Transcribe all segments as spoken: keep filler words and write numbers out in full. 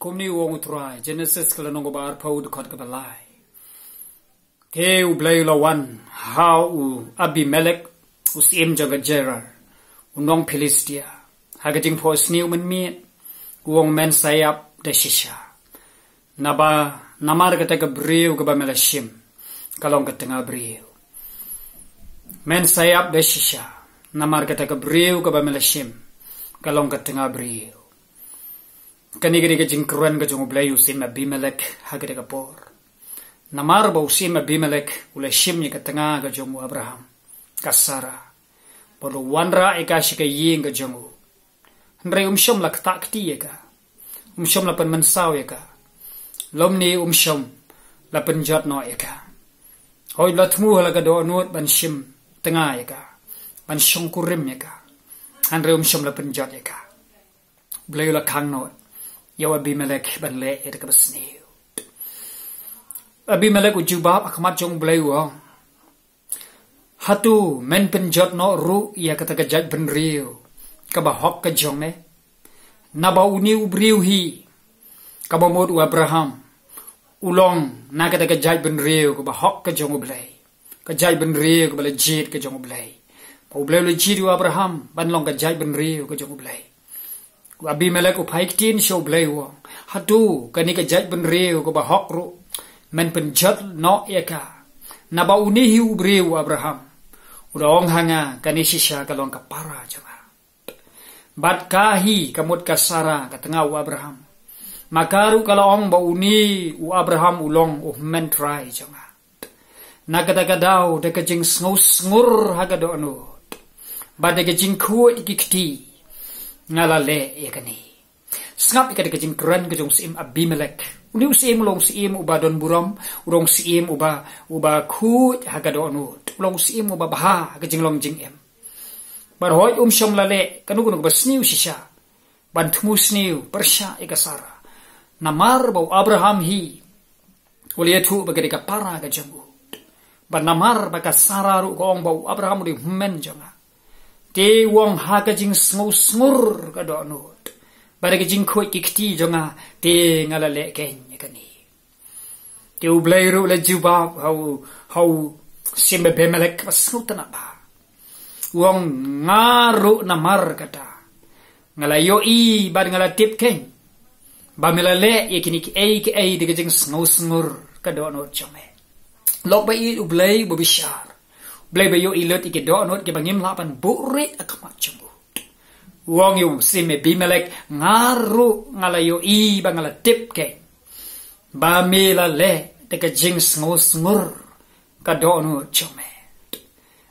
Kumne u ong u Trai, Genesis ka lynnong kaba arphew, dkhot kaba lai. Te U Blei u la wan ha u Abimelek, u syiem jong ka Gerar, u nong Philistia, ha ka jingphohsniew mynmiet, u ong, men sa ïap da shisha. Naba namar kata ka briew kaba me la shim ka long ka tnga briew. Men sa ïap da shisha. Namar kata ka briew kaba me la shim ka long ka tnga briew. Kane ka dei ka jingkren ka jong U Blei ïa u syiem Abimelek ha kata ka por. Namar ba u syiem Abimelek u la shim ïa ka tnga ka jong u Abraham, ka Sara, bad u wanrah ïa ka sha ka ïing ka jong u. Hynrei um shym la ktah kti ïa ka. Um shym la pynmynsaw ïa ka. Lymne um shym la pynjot noh ïa ka. Hooid, u la thmu ha la ka dohnud ban shim tnga ïa ka, ban shongkurim ïa ka. Hynrei um shym la pynjot ïa ka. U Blei u la khang noh ïa u Abimelek ban leh ïa kaba sniew. Abimelek u jubab ha khmat jong U Blei, u ong, hato men pynjot noh ruh ïa kata ka jaitbynriew kaba hok ka jong me? Naba une u briew hi, kaba mut u Abraham, u long na kata ka jaitbynriew kaba hok ka jong U Blei, ka jaitbynriew kaba la jied ka jong U Blei. Ba U Blei u la jied ïa u Abraham ban long ka jaitbynriew ka jong U Blei. U Abimelek u phai ktien sha U Blei, u ong, hato kane ka jaitbynriew kaba hok ruh men pynjot noh ïa ka? Naba une hi u briew, u Abraham, u la ong ha nga, kane shisha ka long ka para jong nga. Bad ka hi ka mut ka Sara, ka tnga u Abraham, ma ka ruh ka la ong ba une u Abraham u long u hynmen trai jong nga. Na kata ka daw, da ka jingsngewsngur ha ka dohnud bad da ka jingkhuid ki kti, nga la leh ïa kane. Sngap ïa kata ka jingkren ka jong u syiem Abimelek. Une u syiem u long syiem uba don burom, u long syiem uba, uba khuid ha ka dohnud, u long syiem uba bha ha ka jinglong jingim. Bad hooid, um shym la leh kano kano kaba sniew shisha ban thmu sniew pyrshah ïa ka Sara. Namar ba u Abraham hi u la ïathuh ba ka dei ka para ka jong u. Bad namar ba ka Sara ruh ka ong ba u Abraham u dei u hynmen jong nga, te u ong, ha ka jingsngewsngur ka dohnud bad da ka jingkhuid ki kti jong nga, te nga la leh keiñ ïa kane. Te U Blei ruh u la jubab ha u, ha u syiem Abimelek ba sngewtynnat bha. U ong, nga ruh namar kata nga la ïohi bad nga la tip keiñ ba me la leh ïa kine kiei kiei da ka jingsngewsngur ka dohnud jong me. Lok ba ïeit, U Blei uba bishar, U Blei ba ïohi lut ïa ki dohnud kiba ngim lah ban buhrieh ha khmat jong u. U ong ïa u syiem Abimelek, nga ruh nga la ïohi bad nga la tip keiñ ba me la leh da ka jingsngewsngur ka dohnud jong me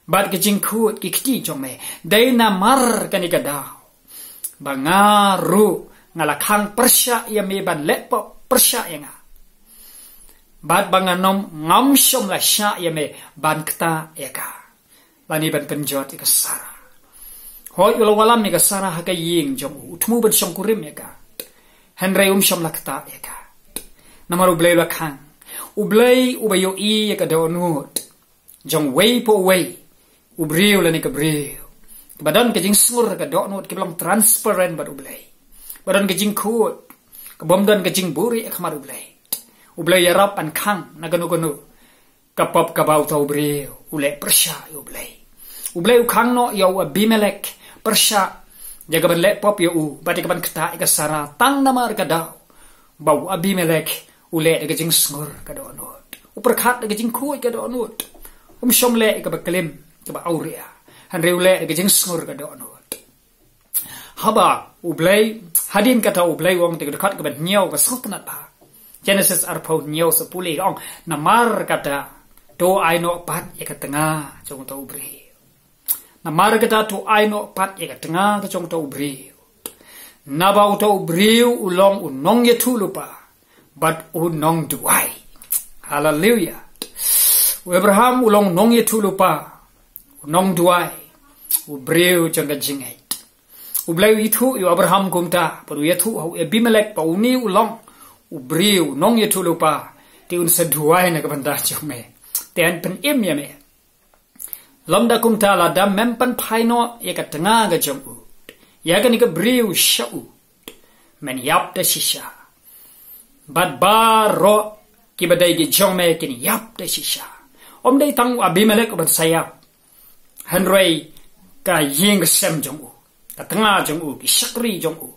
bad ka jingkhuid ki kti jong me. Dei namar kane ka daw ba nga ruh nga la khang pyrshah ïa me ban leh pop pyrshah ïa nga, bad ba ngan ym, ngam shym la shah ïa me ban ktah ïa ka lane ban pynjot ïa ka Sara. Hooid, u la wallam ïa ka Sara ha ka ïing jong u, u thmu ban shongkurim ïa ka, hynrei um shym la ktah ïa ka. Namar U Blei u la khang. U Blei uba ïohi ïa ka dohnud jong uwei pa uwei u briew lane ka briew, kaba don ka jingsngur ka dohnud, kaba long transparent bad U Blei, ba don ka jingkhuid, ka bym don ka jingbuhrieh ha khmat U Blei. U Blei u ïarap ban khang na kano kano ka pop kaba uta u briew u leh pyrshah ïa U Blei. U Blei u khang noh ïa u Abimelek pyrshah ïa kaban leh pop ïa u bad ïa kaban ktah ïa ka Sara, tang namar ka daw ba u Abimelek u leh da ka jingsngur ka dohnud, u pyrkhat da ka jingkhuid ka dohnud. Um shym leh ïa kaba klim, kaba awria, hynrei u leh da ka jingsngur ka dohnud. Haba U Blei, hadien kata U Blei u ong, te ka dkhot kaba hynñiew ka sngewtynnat bha. Genesis arphew hynñiew, sa pule, ong, namar kata to ai noh pat ïa ka tnga jong uta u briew. Namar kata to ai noh pat ïa ka tnga ka jong uta u briew. Naba uta u briew u long u nongïathuhlypa bad u nongduwai. Haleluya. U Abraham u long u nongïathuhlypa, u nongduwai, u briew jong ka jingngeit. U Blei u ïathuh ïa u Abraham kumta, bad u ïathuh ha u Abimelek ba une u long u briew u nongïathuhlypa, te un sa duwai na ka bynta jong me. Te yn pynim ïa me. Lymda kumta, lada mem pynphai noh ïa ka tnga ka jong u ïa kane ka briew sha u, men ïap da shisha. Bad baroh kiba dei ki jong me kin ïap da shisha. Ym dei tang u Abimelek uban sa ïap, hynrei ka ïing ka sem jong u, ka tnga jong u, ki shakri jong u,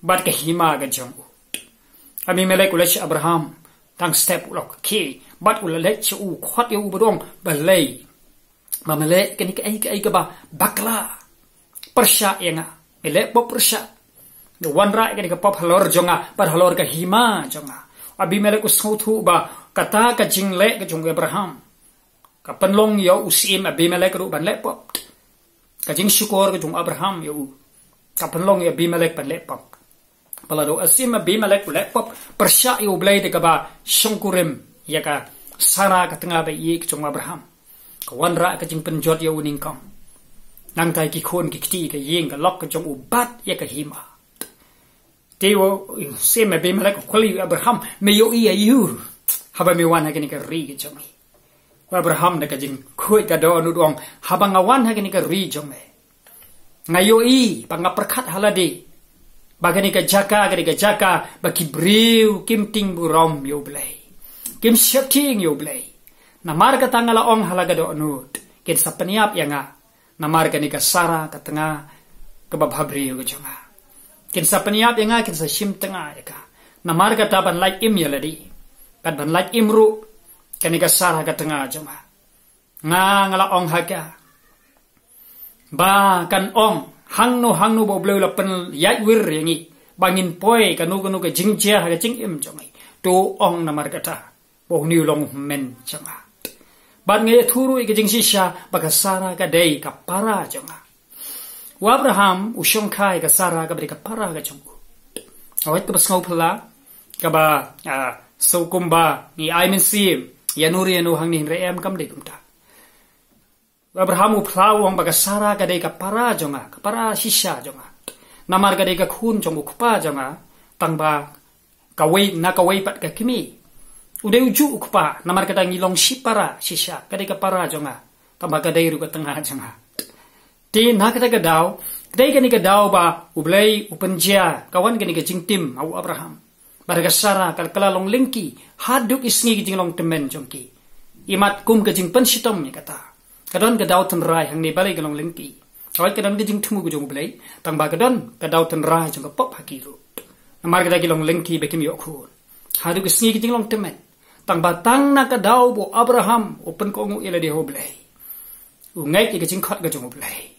bad ka hima ka jong u. Abimelek u leit sha Abraham tang step u la khie, bad u la leit sha u, khot ïa u bad u ong, balei ba me leh kane kaei kaei kaba bakla pyrshah ïa nga? Me leh pop pyrshah, me wanrah kane ka pop halor jong nga bad halor ka hima jong nga. Abimelek u sngewthuh ba kata ka jingleh ka jong u Abraham ka pynlong ïa u syiem Abimelek ruh ban leh pop. Ka jingshukor ka jong u Abraham ïa u ka pynlong ïa Abimelek ban leh pop. Ba la dei u syiem Abimelek u leh pop pyrshah ïa u Blei da kaba shongkurim ïa ka Sara ka tnga ba ïeit ka jong u Abraham. Ka wanrah ka jingpynjot ïa u nyngkong, nangta ïa ki khun ki kti, ka ïing ka lok ka jong u bad ïa ka hima. Te u syiem Abimelek u kylli u Abraham, me ïohi aïu haba me wan ha kane ka ri ka jong ngi? U Abraham da ka jingkhuid ka dohnud u ong, haba nga wan ha kane ka ri jong me, nga ïohi ba, nga pyrkhat ha lade ba kane ka jaka ka dei ka jaka ba ki briew kim tieng burom ïa u Blei, kim sheptieng ïa u Blei. Namar kata nga la ong ha la ka dohnud, kin sa pynïap ïa nga namar kane ka Sara ka tnga kaba bhabriew ka jong nga. Kin sa pynïap ïa nga, kin sa shim tnga ïa ka. Namar kata ban lait im ïa lade, bad ban lait im ruh kane ka Sara ka tnga jong nga. Nga, nga la ong ha ka ba kan ong hangno hangno ba u Blei u la pynïaid wir ïa ngi ba ngin poi kano kano ka jingjia ha ka jingim jong ngi, to ong namar kata ba une u long u hynmen jong nga. Bad nga ïathuh ruh ïa ka jingshisha ba ka Sara ka dei ka para jong nga. U Abraham u shongkha ïa ka Sara kaba dei ka para ka jong u. Hawai kaba sngewphylla, kaba, ah, sngewkumba ngi ai mynsiem ïa no ïa no hangne, hynrei em, kam dei kumta. U Abraham u phla u ong ba ka Sara ka dei ka para jong nga, ka para shisha jong nga. Namar ka dei ka khun jong u kpa jong nga, tang ba kawei na kawei pat ka kmie. U dei u juh u kpa, namar kata ngi long shipara shisha, ka dei ka para jong nga, tang ba ka dei ruh ka tnga jong nga. Te na kata ka daw, ka dei kane ka daw ba u Blei u pynjia, ka wan kane ka jingtim ha u Abraham. Bad ka Sara ka la kylla long lyngkhi haduh ki sngi ki jinglong tymmen jong ki. Imat kum ka jingpynshitom ïa kata, ka don ka daw tynrai hangne balei ka long lyngkhi. Hawai ka don ka jingthmu ka jong u Blei, tang ba ka don ka daw tynrai jong ka pop ha ki ruh. Namar kata ki long lyngkhi ba kim ïoh khun haduh ki sngi ki jinglong tymmen. Tang ba tang na ka daw ba u Abraham u pynkohnguh ïa lade ha u Blei, u ngeit ïa ka jingkhot ka jong u Blei.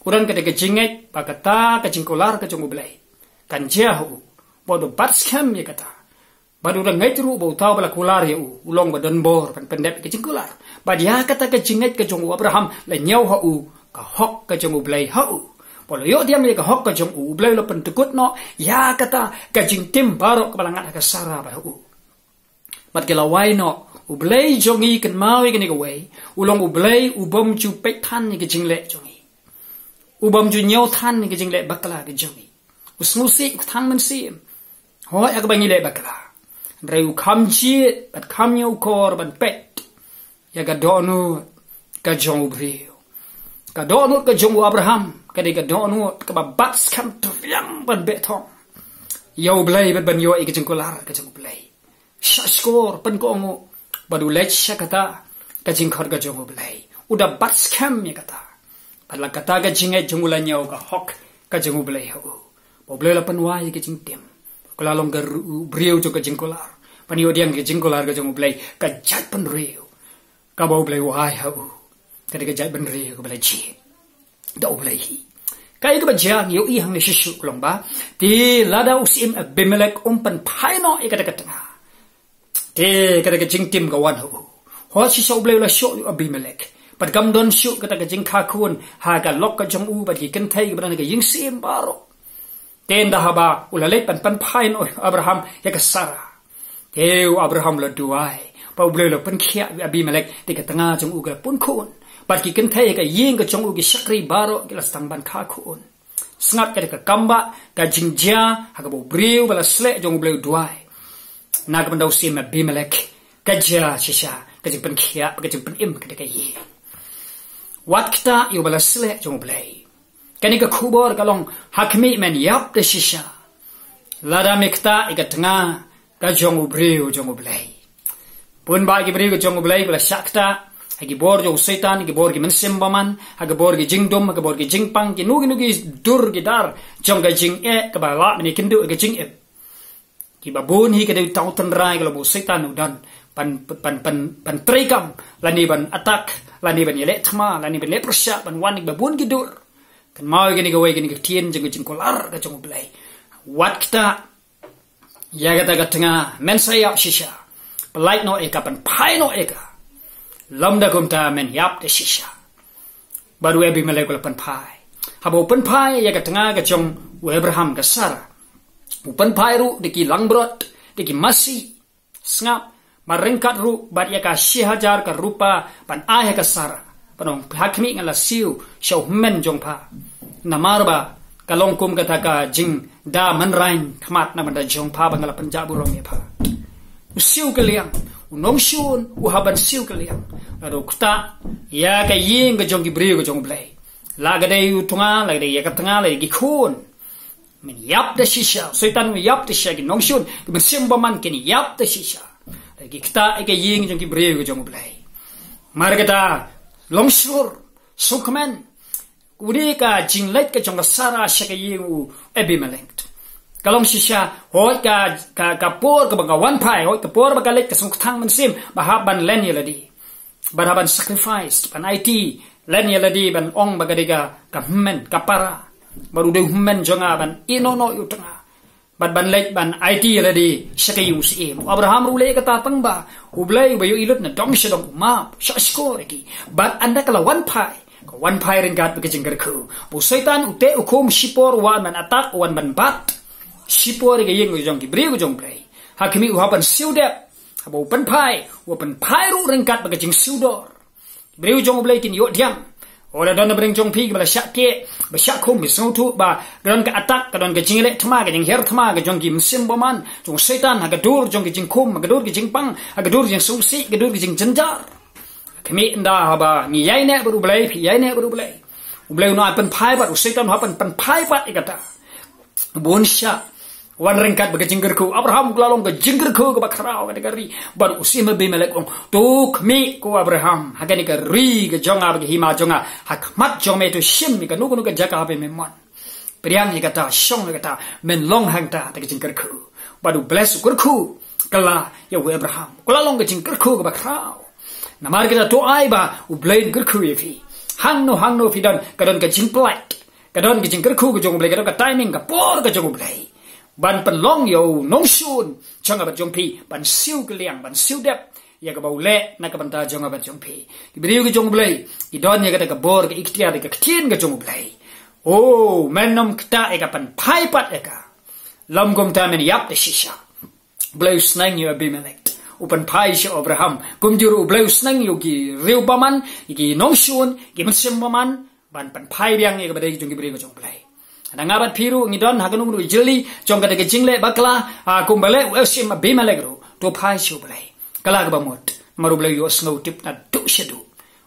U don kata ka jingngeit ba kata ka jingkular ka jong u Blei kan jia ha u. Bad u bat skhem ïa kata. Bad u da ngeit ruh ba uta uba la kular ïa u u long ba don bor ban pyndep ïa ka jingkular. Bad ïa kata ka jingngeit ka jong u Abraham la ñiew ha u ka hok ka jong u Blei ha u. Ba u la ïoh diang ïa ka hok ka jong u, u Blei u la pyndkut noh ïa kata ka jingtim baroh kaba la ngat ha ka Sara bad ha u. Bad ki la wai noh, u Blei jong ngi, kynmaw ïa kane kawei, u long u Blei u bym ju peit than ïa ka jingleh jong ngi, u bym ju ñiew than ïa ka jingleh bakla ka jong ngi. U sngewsih, u than mynsiem, hooid, ïa kaba ngi leh bakla. Hynrei u kham jied bad kham ñiewkor ban peit ïa ka dohnud ka jong u briew. Ka dohnud ka jong u Abraham ka dei ka dohnud kaba bat skhem triang ban beh thong ïa u Blei bad ban ïoh ïa ka jingkular ka jong u Blei. Shah shkor, pynkohnguh, bad u leit sha kata ka jingkhot ka jong u Blei. U da bat skhem ïa kata. Bad la kata ka jingngeit jong u la ñiew ka hok ka jong u Blei ha u. Ba u Blei la pynwai ïa ka jingtim, u la long ka ru-, u briew jong ka jingkular. Ban ïoh diang ka jingkular ka jong u Blei, ka jaitbynriew kaba u Blei u ai ha u, ka dei ka jaitbynriew kaba la jied da u Blei hi. Kaei kaba jia ngi ïohi hangne shisha ka long ba, te lada u syiem Abimelek um pynphai noh ïa kata ka tnga, te kata ka jingtim ka wan ha u. Hooid, shisha u Blei u la shoh ïa u Abimelek, bad kam don shuh kata ka jingkha khun ha ka lok ka jong u bad ki kynthei kiba don ha ka ïing syiem baroh. Te ynda haba u la leit ban pynphai noh ïa u Abraham ïa ka Sara, te u Abraham u la duwai ba u Blei u la pynkhiah ïa u Abimelek, te ka tnga jong u ka la pun khun, bad ki kynthei ha ka ïing ka jong u, ki shakri baroh ki la sdang ban kha khun. Sngap, ka dei ka kam ba ka jingjia ha kaba u briew ba la sleh jong u Blei u duwai na ka bynta u syiem Abimelek, ka jia shisha ka jingpynkhiah, ka jingpynim ka dei ka ïing. Wat ktah ïa uba la sleh jong u Blei. Kane ka khubor ka long, ha khmih, men ïap da shisha. Lada me ktah ïa ka tnga Ka jong u briew jong u Blei. Bun bah ki briew ka jong u Blei ba la shah ktah ha ki bor jong u Soitan, ha ki bor ki mynsiem bymman, ha ki bor ki jingdum, ha ki bor ki jingpang, kino kino ki dur ki dar jong ka jingeh kaba lah ban ïakynduh ka jingeh. Kiba bun hi ka dei u tau tynrai ka long ba u Soitan u don ban, ban, ban, ban treikam, lane ban attack, lane ban ïaleh thma, lane ban leh pyrshah, ban wan ïa kiba bun ki dur. Kynmaw ïa kane kawei, kane ka ktien jong ka jingkular ka jong u Blei. Wat ktah ïa kata ka tnga, men sa ïap shisha. Pyllait noh ïa ka, pynphai noh ïa ka. Lymda kumta men ïap da shisha. Bad u Abimelek u la pynphai. Haba u pynphai ïa ka tnga ka jong u Abraham, ka Sara, u pynphai ruh da ki langbrot, da ki masi. Sngap, ba ryngkat ruh bad ïa ka shi hajar ka rupa ban ai ha ka Sara. Ban ong, pha khmih, nga la siew sha u hynmen jong pha. Namar ba ka long kum kata ka jingda mynrain khmat na bynta jong pha ba nga la pynjah burom ïa pha. U siew kylliang, u nongshun u hap ban siew kylliang. Lada u ktah ïa ka ïing ka jong ki briew ka jong u Blei, la ka dei u tnga, la ka dei ïa ka tnga, la ka dei ki khun, men ïap da shisha. Soitan u ïap da shisha, ki nongshun, ki mynsiem bymman kin ïap da shisha. Lada ki ktah ïa ka ïing jong ki briew ka jong u Blei. Namar kata, long shlur, sngewkmen. Une ka jingleit ka jong ka Sara sha ka ïing u Abimelek, ka long shisha, hooid ka, ka, ka por kaba ka wan phai, hooid ka por ba ka leit ka sngewkthang mynsiem ba hap ban len ïa lade, ban hap ban sacrifice, ban aiti, len ïa lade, ban ong ba ka dei ka, ka hynmen, ka para. Bad u dei u hynmen jong nga, ban ïehnoh noh ïa u tnga. Bad ban leit ban aiti ïa lade sha ka ïing u syiem. U Abraham ruh u leh kata tang ba u Blei uba ïohi lut na dong sha dong u map, shahshkor ïa ki. Bad ynda ka la wan phai, ka wan phai ryngkat bad ka jingkyrkhu. Ba u Soitan u teh u khum shipor, u wan ban attack, u wan ban bat shipor ïa ka ïing ka jong ki briew ka jong u Blei. Ha khmih, u hap ban siew dep. Haba u pynphai, u pynphai ruh ryngkat bad ka jingsiewdor. Briew jong u Blei, kin ïoh diang. O, la don na bneng jong phi kiba la shah keh, ba shah khum, ba sngewthuh ba ka don ka attack, ka don ka jingïaleh thma, ka jinghiar thma ka jong ki mynsiem bymman jong u Soitan, ha ka dur jong ki jingkhum, ha ka dur ki jingpang, ha ka dur ki jingsngewsih, ha ka dur ki jingjynjar. Khmih, ynda haba ngi ïaineh bad u Blei, phi ïaineh bad u Blei, u Blei un ai pynphai pat, u Soitan un hap ban pynphai pat ïa kata. Bun sha wan ryngkat bad ka jingkyrkhu. Abraham u la long ka jingkyrkhu kaba khraw ha kane ka ri. Bad u syiem Abimelek u ong, to khmih ko Abraham, ha kane ka ri ka jong nga bad ka hima jong nga, ha khmat jong me to shim ïa kano kano ka jaka haba me mon. Pdiang ïa kata, shong ïa kata, men long hangta da ka jingkyrkhu. Bad u bless, u kyrkhu kylla ïa u Abraham. Ka la long ka jingkyrkhu kaba khraw. Namar kata, to ai ba u Blei un kyrkhu ïa phi. Hangno hangno phi don, ka don ka jingpyllait. Ka don ka jingkyrkhu ka jong u Blei, ka don ka timing, ka por ka jong u Blei ban pynlong ïa u nongshun jong nga bad jong phi ban siew kylliang, ban siew dep ïa kaba u leh na ka bynta jong nga bad jong phi. Ki briew ka jong u Blei ki don ïa kata ka bor, ka iktiar, ka ktien ka jong u Blei. O, men nym ktah ïa ka, pynphai pat ïa ka. Lymda kumta men ïap da shisha. U Blei u sneng ïa u Abimelek, u pynphai sha u Abraham. Kumjuh ruh u Blei u sneng ïa ki riew bymman, ïa ki nongshun, ki mynsiem bymman, ban pynphai biang ïa kaba dei jong ki briew ka jong u Blei. Hynda nga bad phi ruh ngi don ha kano kano ka jylli jong kata ka jingleh bakla, ha, kumba leh u syiem Abimelek ruh, to phai sha u Blei. Kylla kaba mut, namar u Blei u ïohsngew tip naduh shaduh.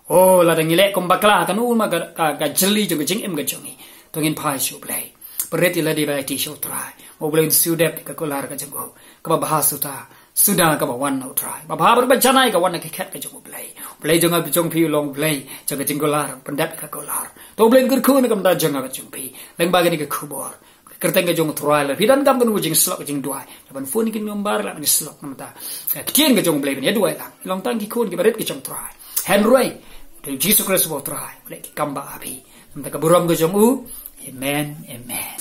O, lada ngi leh kum bakla ha kano kano ka, ka, ka jylli jong ka jingim ka jong ngi, to ngin phai sha u Blei. Pynrit ïa lade ban aiti sha u Trai, ba u Blei un siew dep ïa ka kular ka jong u. Kaba bha suda, suda kaba wan na u Trai. Ba bha bad ba janai ka wan na ka khet ka jong u Blei. U Blei jong nga bad jong phi u long u Blei jong ka jingkular, pyndep ïa ka kular. To u Blei un kyrkhu na ka bynta jong nga bad jong phi. Lyngba kane ka khubor, ka kyrteng ka jong u Trai, lada phi donkam kano ka jingsyllok, ka jingduwai, la ban phone ïa kane ka number, la ban ïa syllok na ka bynta ka ktien ka jong u Blei ban ïa duwai lang. Long tang ki khun kiba rit ka jong u Trai. Hynrei u Jisu Khrist uba u Trai u leh ki kam ba ha phi. Na ka bynta ka burom ka jong u. Amen, amen.